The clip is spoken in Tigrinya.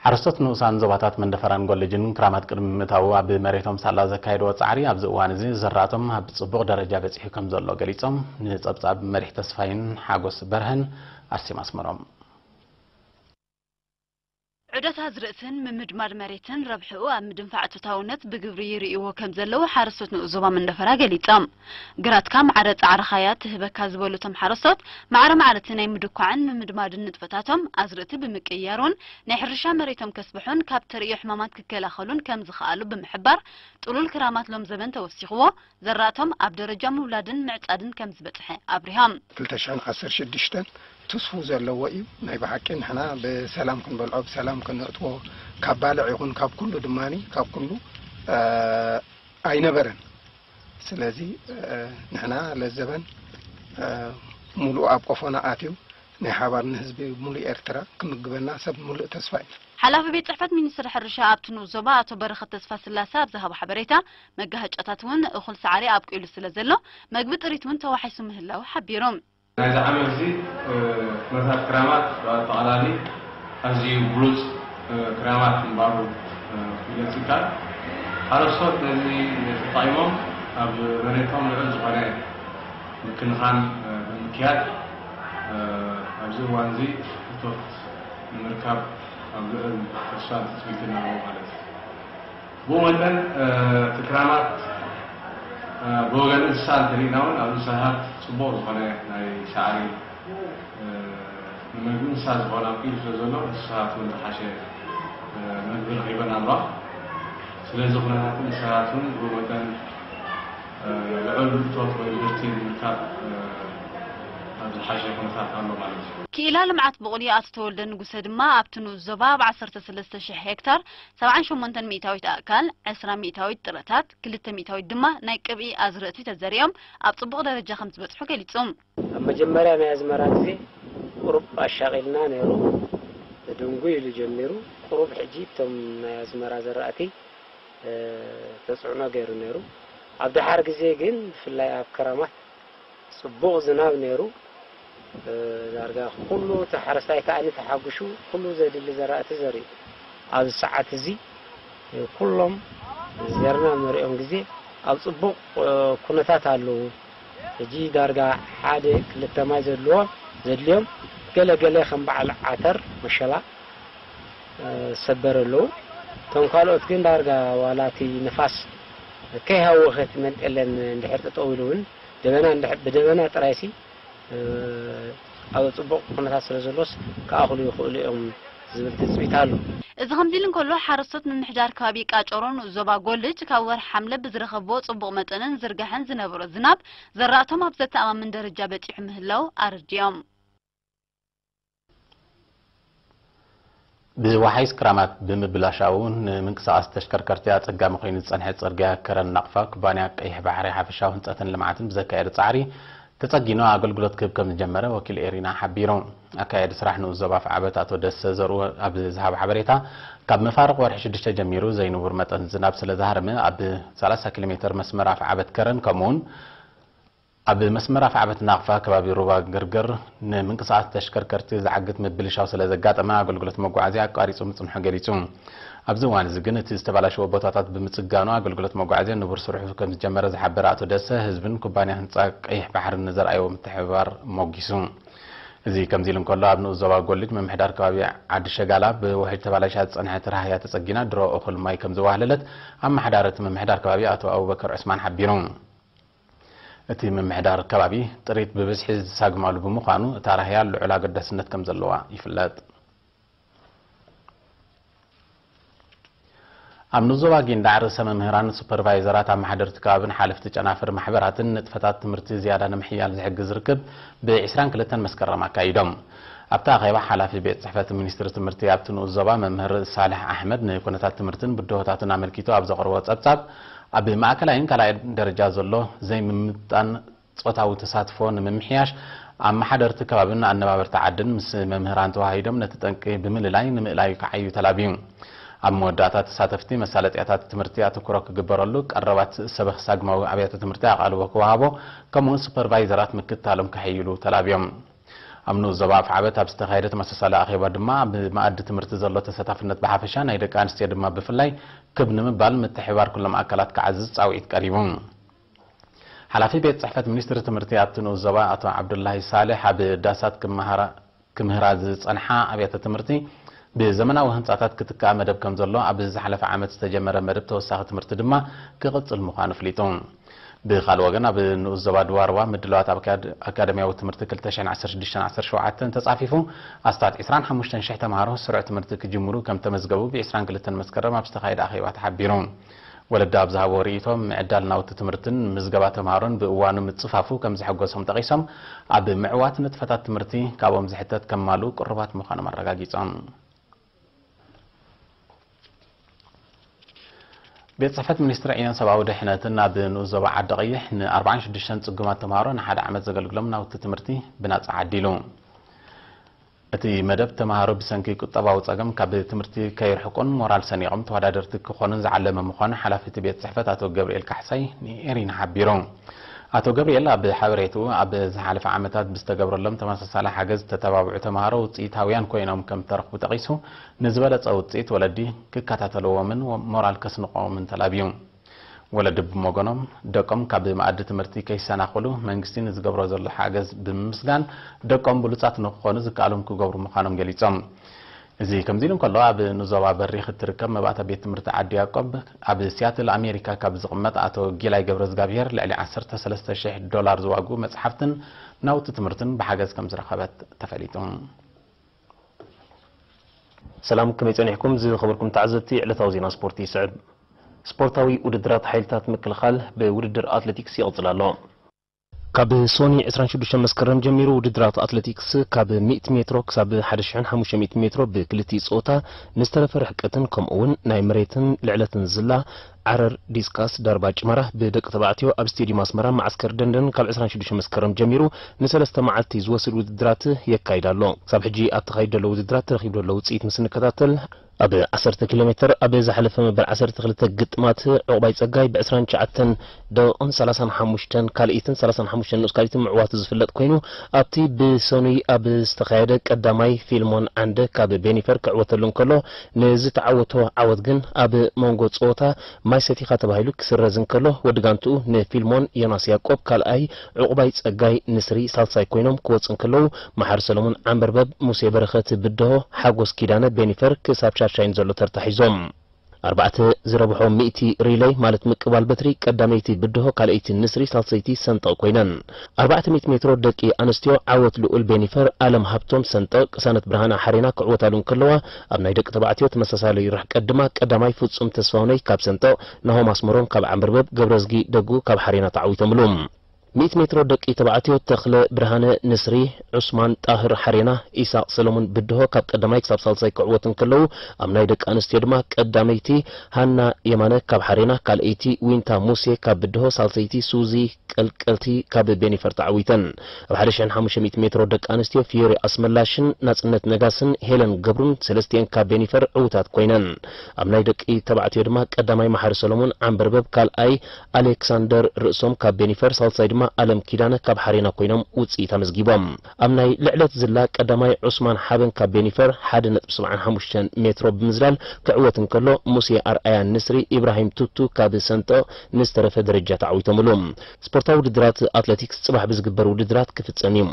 ሓረስቶት ንኡሳን ዞባታት መንደፈራን ጎልጅን ክራማት ቅድሚ ምእታዉ ኣብ መሬቶም ሳላ ዘካየድዎ ጻዕሪ ኣብዚ እዋን እዚ ዝራእቶም ኣብ ጽቡቕ ደረጃ በጺሑ ከም ዘሎ ገሊጾም። ንጸብጻብ መሪሕ ተስፋይን ሓጎስ በርሀን ኣርሴማ ኣስመሮም። ዑደት ኣዝርእትን ምምድማድ መሬትን ረብሕኡ ኣብ ምድንፋዕ እቶታውነት ብግብሪ ይርእይዎ ከም ዘለዉ ሓረስቶት ንኡስ ዞባ መንደፈራ ገሊጾም። ግራትካ ማዕረ ጻዕርኻ'ያ ትህበካ ዝበሉ እቶም ሓረስቶት፣ ማዕረ ማዕረ እቲ ናይ ምድኳዕን ምምድማድን ንጥፈታቶም ኣዝርእቲ ብምቅይያር እውን ናይ ሕርሻ መሬቶም ከስፍሑን ካብ ተርእዮ ሕማማት ክከላኸሉን ከም ዝኸኣሉ ብምሕባር፣ ጥሉል ክራማት ሎም ዘበን ተወሲኽዎ ዘራእቶም ኣብ ደረጃ ምውላድን ምዕጻድን ከም ዝበጽሐ ኣብሪሆም። ክልተ ሽሕን ዓሰርተ ሽዱሽተን ትስፉው ዘለዎ እዩ። ናይ ብሓቂ ንሕና ብሰላም ክንበልዖ ብሰላም ክነእትዎ ካብ ባልዕ ይኹን ካብ ኩሉ ድማ ካብ ኩሉ ኣይነበረን። ስለዚ ንሕና ለዘበን ሙሉእ ኣብ ቆፎና ኣትዩ ናይ ሓባር ንህዝቢ ሙሉእ ኤርትራ ክምግበና ሰብ ሙሉእ ተስፋ እዩ። ሓላፊ ቤት ጽሕፈት ሚኒስትሪ ሕርሻ ኣብቲ ንኡስ ዞባ ኣቶ በረኸት ተስፋስላሰ ኣብ ዝሃቦ ሓበሬታ፣ መጋሃጫታት እውን እኹል ሳዕሪ ኣብቂሉ ስለ ዘሎ፣ መግቢ ጥሪት እውን ተዋሒሱ ምህላዉ ሓቢሩ። ናይዚ ዓመት እዚ ኩነታት ክራማት ብኣጠቓላሊ ኣዝዩ ብሉጽ ክራማት ምንባሩ ክግለጽ ይከኣል። ሓረስቶት ነዚ ተጠቒሞም ኣብ መሬቶም ልዑል ዝኾነ ምክንኻን ብምክያድ ኣብዚ እዋን እዚ እቶት ንምርካብ ኣብ ልዑል ተስፋን ትጽቢትን ኣለዉ ማለት እዩ። ብኡ መጠን እቲ ክራማት ብወገን እንስሳ እንተሪእና እውን ኣብ እንስሳታት ፅቡቕ ዝኾነ ናይ ሳዕሪ ንመግቢ እንስሳ ዝኾነ ኣብቂሉ ስለ ዘሎ እንስሳታት እውን ዝሓሸ መግቢ ረኺበን ኣለዋ። ስለዚ ኩነታት እንስሳታት እውን ብኡ መጠን ልዑል እቶት ወይ ምህርቲ ንምርካብ ኣብ ዝሓሸ ኩነታት ኣሎ ማለት እዩ። ክኢላ ልምዓት ብቑሊ ኣቶ ተወልደ ንጉሰ ድማ ኣብቲ ንኡስ ዞባ ኣብ ዓሰርተ ሰለስተ ሽሕ ሄክታር ሰብዓን ሸሞንተን ሚእታዊት ኣእካል፣ ዕስራ ሚእታዊት ጥረታት፣ ክልተ ሚእታዊት ድማ ናይ ቅብኢ ኣዝርእቲ ተዘሪኦም ኣብ ጽቡቕ ደረጃ ከም ዝበጽሑ ገሊጹ። ኣብ መጀመርያ ናይ ኣዝመራ ግዜ ቁሩብ ኣሻቒልና ነይሩ፣ ደንጉ ኢሉ ጀሚሩ፣ ቁሩብ ሕጂ እቶም ናይ ኣዝመራ ዘራእቲ ተፅዕኖ ገይሩ ነይሩ። ኣብ ደሓር ግዜ ግን ብፍላይ ኣብ ክረማት ፅቡቕ ዝናብ ነይሩ። ዳርጋ ኩሉ እቲ ሓረስታይ ከኣኒ ተሓጉሹ ኩሉ ዘድሊ ዘራእቲ ዘሪኡ። ኣብዚ ሰዓት እዚ ኩሎም ዘርና ንሪኦም ግዜ ኣብ ፅቡቕ ኩነታት ኣለዉ። ሕጂ ዳርጋ ሓደ ክልተ ማይ ዘድልዎ ዘድልዮም ገለ ገለ ከም በዓል ዓተር፣ መሸላ፣ ሰበር ኣለዉ። እቶም ካልኦት ግን ዳርጋ ዋላ እቲ ንፋስ ከይሃወኸ እቲ መንጤለን እንድሕር ጠጠው ኢሉ እውን ደበና እንድሕር ብደበና ጥራይሲ ኣብ ፅቡቕ ኩነታት ስለ ዘሎስ ክኣኽሉ ይኽእሉ እዮም ዝብል ትፅቢት ኣሎ። እዚ ከምዚ ኢሉ እንከሎ ሓረስቶት ምምሕዳር ከባቢ ቃጨሮ ንኡስ ዞባ ጎልጅ ካብ ወርሒ ሓምለ ብዝረኸብዎ ፅቡቕ መጠንን ዝርጋሐን ዝነበሮ ዝናብ ዘራእቶም ኣብ ዘተኣማምን ደረጃ በፂሑ ምህላው ኣረዲኦም። ብወሓይስ ክራማት ብምብላሻው ንምንቅስቓስ ተሽከርከርቲ ኣጸጋሚ ኮይኑ ዝጸንሐ ጽርግያ ከረን ናቕፋ ኩባንያ ቀይሕ ባሕሪ ሓፈሻዊ ህንጸትን ልምዓትን ብዘካየዶ ጻዕሪ ተጸጊኑ ኣገልግሎት ክህብ ከም ዝጀመረ ወኪል ኤሪና ሓቢሩ። ኣካያዲ ስራሕ ንኡስ ዞባ ኣፍዓበት ኣቶ ደሰ ዘርኡ ኣብ ዝሃቦ ሓበሬታ፣ ካብ መፋርቕ ወርሒ ሽዱሽተ ጀሚሩ ዘይንቡር መጠን ዝናብ ስለ ዝሃረመ ኣብ ሰላሳ ኪሎ ሜተር መስመር ኣፍዓበት ከረን ከምኡውን ኣብ መስመር ኣፍዓበት ናቕፋ ከባቢ ሩባ ግርግር ንምንቅስቓስ ተሽከርከርቲ ዝዓግት ምብልሻው ስለ ዘጋጠመ ኣገልግሎት መጓዓዝያ ኣቋሪፁ ምፅንሑ ገሊፁ። ኣብዚ እዋን እዚ ግን እቲ ዝተባላሸወ ቦታታት ብምፅጋኑ ኣገልግሎት መጓዓዝያ ንቡር ስርሑ ከም ዝጀመረ ዝሓበረ ኣቶ ደሰ ህዝብን ኩባንያ ህንፃ ቀይሕ ባሕርን ንዘርኣይዎ ምትሕብባር ሞጊሱ። እዚ ከምዚ ኢሉ እንከሎ ኣብ ንኡስ ዞባ ጎልጅ ምምሕዳር ከባቢ ዓዲ ሸጋላ ብውሕጅ ተባላሽያ ዝፀንሐት ራህያ ተፀጊና ድሮ እኹል ማይ ከም ዘዋህለለት ኣመሓዳሪ እቲ ምምሕዳር ከባቢ ኣቶ ኣቡበከር ዑስማን ሓቢሩ። እቲ ምምሕዳር ከባቢ ጥሪት ብብዝሒ ዝሳግማሉ ብምዃኑ እታ ራህያ ልዑል ኣገዳስነት ከም ዘለዋ ይፍለጥ። ኣብ ንዞባ ጊንዳዕ ርእሰ መምህራን፣ ሱፐርቫይዘራት፣ ኣመሓደርቲ ከባብን ሓለፍቲ ጨናፍር ማሕበራትን ንጥፈታት ትምህርቲ ዝያዳ ንምሕያል ዝሕግዝ ርክብ ብ ዒስራን ክልተን መስከረም ኣካይዶም። ኣብቲ ኣኼባ ሓላፊ ቤት ጽሕፈት ሚኒስትሪ ትምህርቲ ኣብቲ ንኡስ ዞባ መምህር ሳልሕ ኣሕመድ ንኩነታት ትምህርትን ብድሆታቱን ኣመልኪቱ ኣብ ዘቕረቦ ጸብጻብ ኣብ ማእከላይን ካልኣይ ደረጃ ዘሎ ዘይምምጣን ጾታዊ ተሳትፎ ንምምሕያሽ ኣመሓደርቲ ከባብን ኣነባበርቲ ዓድን ምስ መምህራን ተወሃሂዶም ነቲ ጠንቂ ብምልላይ ንምእላይ ክዓዩ ተላብዩ። ኣብ መወዳእታ ተሳተፍቲ መሳለጥያታት ትምህርቲ ኣተኩሮ ክግበረሉ፣ ቀረባት ሰበኽ ሳግማዊ ኣብያተ ትምህርቲ ኣቓልቦ ክወሃቦ ከምኡውን ሱፐርቫይዘራት ምክትታሎም ከሐይሉ ተላብዮም። ኣብ ንኡስ ዞባ ኣፍዓበት ኣብ ዝተኻየደ ተመሳሳሊ ኣኼባ ድማ፣ ኣብ መኣዲ ትምህርቲ ዘሎ ተሳታፍነት ብሓፈሻ፣ ናይ ደቂ ኣንስትዮ ድማ ብፍላይ ክብ ንምባል፣ ምትሕብባር ኩሎም ኣካላት ክዓዝዝ ጻውዒት ቀሪቡ። ሓላፊ ቤት ጽሕፈት ሚኒስትሪ ትምህርቲ ኣብቲ ንኡስ ዞባ ኣቶ ዓብዱላሂ ሳልሕ፣ ኣብ ዳሳት ክመሃራ ክምህራ ዝጸንሓ ኣብያተ ትምህርቲ ብዘመናዊ ህንጻታት ክትከኣ መደብ ከም ዘሎ፣ ኣብ ዝሓለፈ ዓመት ዝተጀመረ መደብ ተወሳኺ ትምህርቲ ድማ ክቕጽል ምዃኑ ኣፍሊጡ። ብኻልእ ወገን፣ ኣብ ንኡስ ዞባ ድዋርዋ ምድላዋት ኣብ ኣካድ-፣ ኣካደሚያዊ ትምህርቲ ክልተ ሽሕን ዓሰርተ ሽዱሽተን ዓሰርተ ሸውዓተን ተጻፊፉ፣ ኣስታት ዕስራን ሓሙሽተን ሽሕ ተምሃሮ ስሩዕ ትምህርቲ ክጅምሩ ከም ተመዝገቡ ብ ዕስራን ክልተን መስከረም ኣብ ዝተኻየደ ኣኼባ ተሓቢሩ። ወለዲ ኣብ ዝሃቦ ርእይቶ፣ ምዕዳል ናውቲ ትምህርትን ምዝገባ ተምሃሮን ብእዋኑ ምጽፋፉ ከም ዘሐጎሶም ጠቒሶም፣ ኣብ ምዕዋት ንጥፈታት ትምህርቲ ካብኦም ዝሕተት ከማልኡ ቅሩባት ምዃኖም ኣረጋጊጾም። ቤት ጽሕፈት ሚኒስትሪ ዕዮን ሰብኣዊ ድሕነትን ኣብ ንኡስ ዞባ ዓዲ ቀይሕ ን ኣርባዓን ሽዱሽተን ጽጉማት ተምሃሮ ንሓደ ዓመት ዘገልግሎም ናውቲ ትምህርቲ ብናጻ ዓዲሉ። እቲ መደብ፣ ተምሃሮ ብሰንኪ ቁጠባዊ ጸገም ካብ ትምህርቲ ከይርሕቁን ሞራል ሰኒቖም ተወዳደርቲ ክኾኑን ዝዓለመ ምዃኑ ሓላፊ እቲ ቤት ጽሕፈት ኣቶ ገብርኤል ካሕሳይ ንኤሪና ሓቢሩ። ኣቶ ገብርኤል ኣብ ሓበሬትኡ፣ ኣብ ዝሓለፈ ዓመታት ብዝተገብረሎም ተመሳሳሊ ሓገዝ ዝተተባብዑ ተምሃሮ ውጽኢታውያን ኮይኖም ከም ዝተረኽቡ ጠቒሱ፣ ንዝበለጸ ውጽኢት ወለዲ ክከታተልዎምን ሞራል ከስንቕዎምን ተላብዩ። ወለዲ ብመገኖም፣ ደቆም ካብ መኣዲ ትምህርቲ ከይሰናኸሉ መንግስቲ ንዝገብሮ ዘሎ ሓገዝ ብምምስጋን፣ ደቆም ብሉጻት ንክኾኑ ዝከኣሎም ክገብሩ ምዃኖም ገሊጾም። እዚ ከምዚ ኢሉ እንከሎ፣ ኣብ ንዞባ በሪኽ እትርከብ መባእታ ቤት ትምህርቲ ዓዲ ያዕቆብ፣ ኣብ ሲያትል ኣሜሪካ ካብ ዝቕመጥ ኣቶ ጊላይ ገብረዝጋብሄር ልዕሊ ዓሰርተ ሰለስተ ሽሕ ዶላር ዝዋግኡ መጽሓፍትን ናውቲ ትምህርትን ብሓገዝ ከም ዝረኸበት ተፈሊጡ። ሰላም፣ ከመይ ጸኒሕኩም ዝኸበርኩም ተዓዘብቲ? ዕለታዊ ዜና ስፖርት ይስዕብ። ስፖርታዊ ውድድራት ሓይልታት ምክልኻል ብውድድር ኣትሌቲክስ ይቕጽል ኣሎ። ካብ ሶኒ ዕስራን ሽዱሽተን መስከረም ጀሚሩ፣ ውድድራት ኣትሌቲክስ ካብ ሚእቲ ሜትሮ ክሳብ ሓደ ሽሕን ሓሙሽተ ሚእቲ ሜትሮ ብክልቲኡ ጾታ ንዝተረፈ ርሕቀትን፣ ከምኡ እውን ናይ መሬትን ልዕለትን ዝላ፣ ዓረር፣ ዲስካስ፣ ዳርባ ጭመራ ብደቂ ተባዕትዮ ኣብ ስቴድዩም ኣስመራ መዓስከር ደንደን ካብ ዕስራን ሽዱሽተን መስከረም ጀሚሩ ንሰለስተ መዓልቲ ዝወስድ ውድድራት የካይድ ኣሎ። ክሳብ ሕጂ ኣብ ተኻይዱ ዘሎ ውድድራት ተረኺቡ ዘሎ ውጽኢት ምስ እንከታተል፣ ኣብ ዓሰርተ ኪሎ ሜትር ኣብ ዝሓለፈ መበል ዓሰርተ ክልተ ግጥማት፣ ዑቕባይ ጸጋይ ብ ዕስራን ትሽዓተን ደቂቕን ሰላሳን ሓሙሽተን ካልኢትን ሰላሳን ሓሙሽተን ንኡስ ካልኢትን ምዕዋቱ ዝፍለጥ ኮይኑ፣ ኣብቲ ብሰኑይ ኣብ ዝተኻየደ ቀዳማይ፣ ፊልሞን ዓንደ ካብ ቤኒፈር ክዕወተሉ እንከሎ፣ ንዝተዓወቶ ዓወት ግን ኣብ መንጎ ጸወታ ማይ ሰቲኻ ተባሂሉ ክስረዝ እንከሎ፣ ወዲ ጋንትኡ ንፊልሞን ዮናስ ያቆብ ካልኣይ፣ ዑቕባይ ጸጋይ ንስሪ ሳልሳይ ኮይኖም ክወጹ እንከለዉ፣ መሓሪ ሰለሙን ዓንበርበብ፣ ሙሴ በረኸት ብድሆ፣ ሓጎስ ኪዳነ ቤኒፈር ክሳብ ሻሻይን ዘሎ ተርታ ሒዞም። ኣርባዕተ ዝረብሖ ሚእቲ ሪለይ፣ ማለት ምቅባል በትሪ፣ ቀዳመይቲ ብድሆ፣ ካልኣይቲ ንስሪ፣ ሳልሰይቲ ሰንጠቕ ኮይነን። ኣርባዕተ ሚእቲ ሜትሮ ደቂ ኣንስትዮ፣ ዓወት ልኡል ቤኒፈር፣ ኣለም ሃብቶም ሰንጠቕ፣ ቅሳነት ብርሃነ ሓሬና ክዕወታሉ እንከለዋ፣ ኣብ ናይ ደቂ ተባዕትዮ ተመሳሳሊ ርሕቀት ድማ ቀዳማይ ፍጹም ተስፋሁነይ ካብ ሰንጠቕ፣ ናሆም ኣስመሮም ካብ ዓንበርበብ፣ ገብረዝጊ ደጉ ካብ ሓሬና ተዓዊቶምሉ። ሚእቲ ሜትሮ ደቂ ተባዕትዮ፣ ተኽለ ብርሃነ ንስሪ፣ ዑስማን ጣህር ሓሬና፣ ኢሳቕ ሰለሙን ብድሆ ካብ ቀዳማይ ክሳብ ሳልሳይ ክዕወቱ እንከለዉ፣ ኣብ ናይ ደቂ ኣንስትዮ ድማ ቀዳመይቲ ሃና የማነ ካብ ሓሬና፣ ካልኣይቲ ዊንታ ሙሴ ካብ ብድሆ፣ ሳልሰይቲ ሱዚ ቀልቀልቲ ካብ ቤኒፈር ተዓዊተን። ኣብ ሓደ ሽሕን ሓሙሽተ ሚእቲ ሜትሮ ደቂ ኣንስትዮ፣ ፊዮሪ ኣስመላሽን ናጽነት ነጋስን ሄለን ገብሩን ሰለስቲኤን ካብ ቤኒፈር ዕዉታት ኮይነን። ኣብ ናይ ደቂ ተባዕትዮ ድማ ቀዳማይ መሓሪ ሰሎሞን ዓንበርበብ፣ ካልኣይ ኣሌክሳንደር ርእሶም ካብ ቤኒፈር፣ ሳልሳይ ድማ ኣለም ኪዳነ ካብ ሓሬና ኮይኖም ውጽኢት ኣመዝጊቦም። ኣብ ናይ ልዕለት ዝላ ቀዳማይ ዑስማን ሓበን ካብ ቤኒፈር ሓደ ነጥቢ ሰብዓን ሓሙሽተን ሜትሮ ብምዝላል ክዕወት እንከሎ፣ ሙሴ ኣርኣያ ንስሪ፣ ኢብራሂም ቱቱ ካብ ሰንጠቕ ንዝተረፈ ደረጃ ተዓዊቶምሉ። ስፖርታዊ ውድድራት ኣትሌቲክስ ጽባሕ ብዝግበር ውድድራት ክፍጸም እዩ።